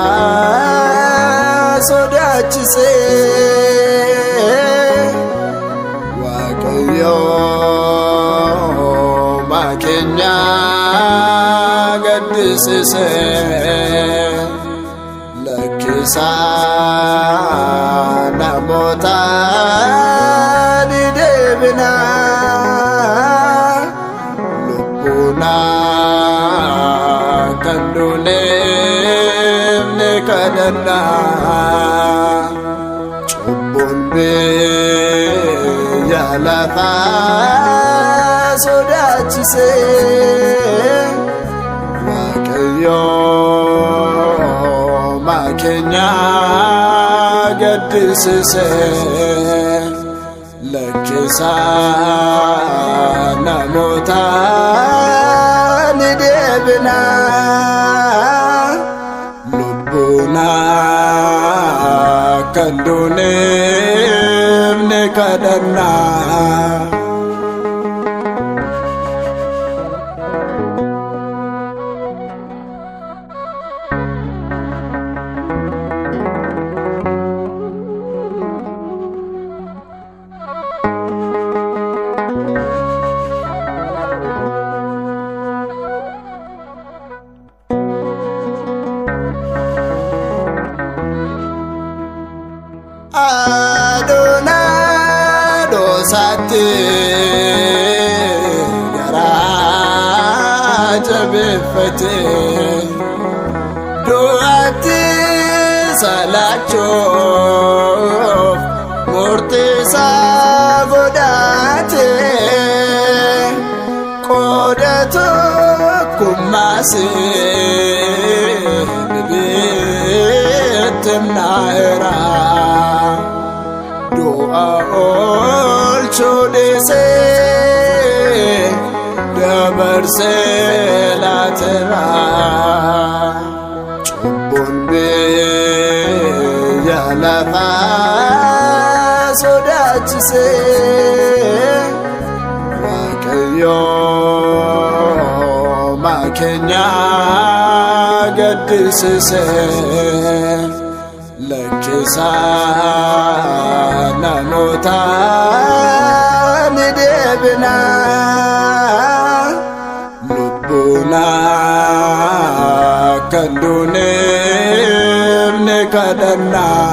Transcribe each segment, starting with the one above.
lafaa sodaachisee Waaqayyoo makeenya gaddisiisee lakkisaa namoota ni deebinaa lubbuunaa kan duuneef ni kadhannaa cubbuun biyya lafaa sodaachisee Waaqayyoo makeenya gaddisiisee lakkisaa namoota ni deebinaa lubbuunaa kan duuneef ni kadhannaa. Adoonaa doosaatti garaa jabeeffate du'aatti salaachuuf murteessaa godhate qooda tokkummaasee bibittinnaa'eera. Du'a oolchuu dhiisee dabarsee laateera. Cubbuun biyya lafaa sodaachisee Waaqayyoo makeenya gaddisiisee lakkisaa namoota ni deebinaa lubbuunaa kan duuneef ni kadhannaa.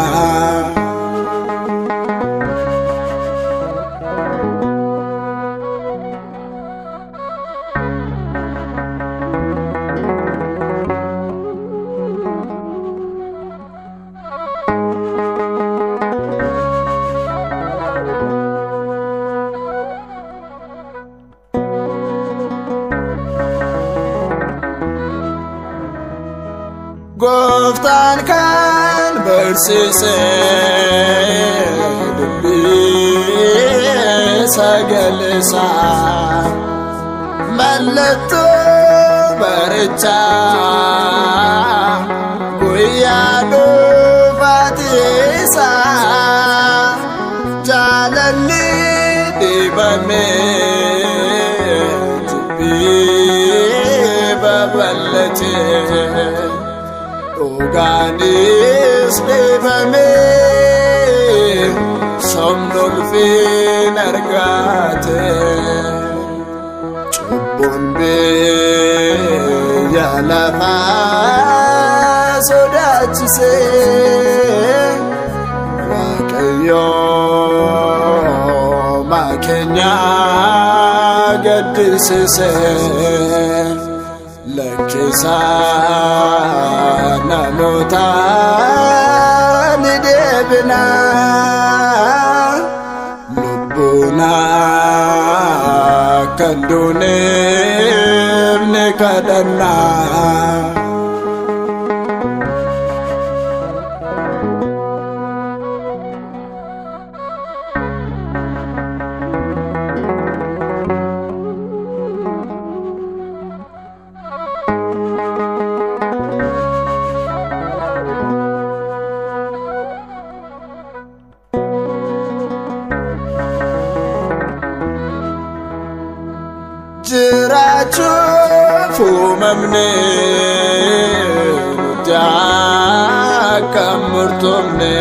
Gooftaan kan barsiise dubbii sagaleesaa mallattoo barichaa guyyaa dhufaatiisaa jaalalli dhibamee jibbii babal'atee. Dhugaanis dhiifamee somni ulfiin argate cubbuun biyya lafaa sodaachisee Waaqayyoo makeenya gaddisiisee lakkisaa namoota ni deebinaa lubbuunaa kan duuneef ni kadhannaa. Jiraachuuf uumamne nuti Akka murtoomne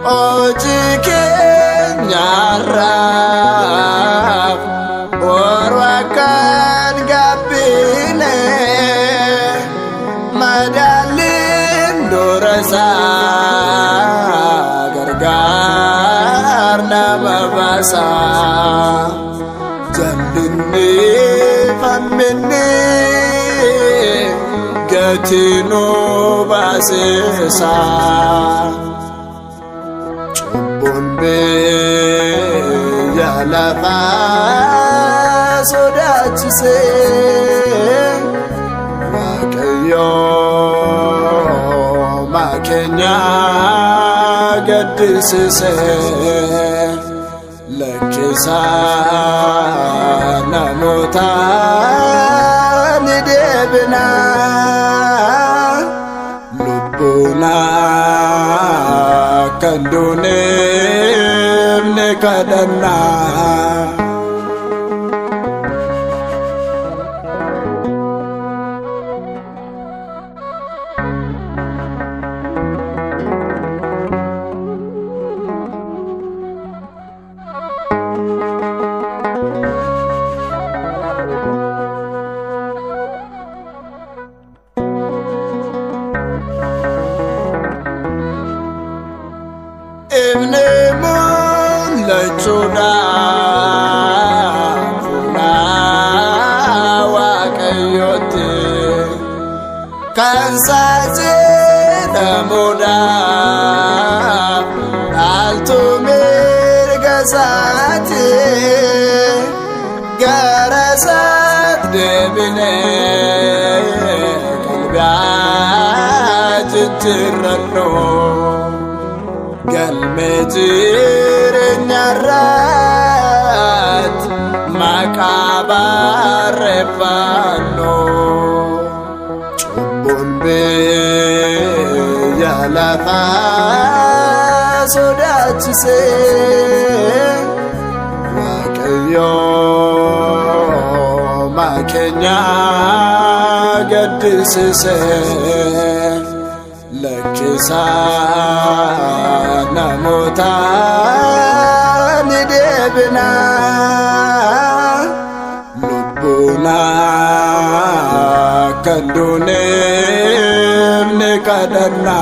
hojii keenyarraaf boru akkan gabbine madaalliin dura isaa gargaar nama baasaa jallinni famminni gatii nu baasisa. Cubbuun biyya lafaa sodaachisee Waaqayyoo makeenya gaddisiisee lakkisaa namoota ni deebina lubbuun akka hin duuneef ni kadhanna. Ifni mul'achuudhaan fuula Waaqayyootti kan saaxilamuudhaaf dhaaltu mirga isaati gara isaatti deebinee qalbii jijjiirrannu. Galmee jireenyarratti maqaa barreeffannu cubbuun biyya lafaa sodaachisee Waaqayyoo makeenya gaddisiisee lakkisaa namoota ni deebina lubbuun akka hin duuneef ni kadhanna.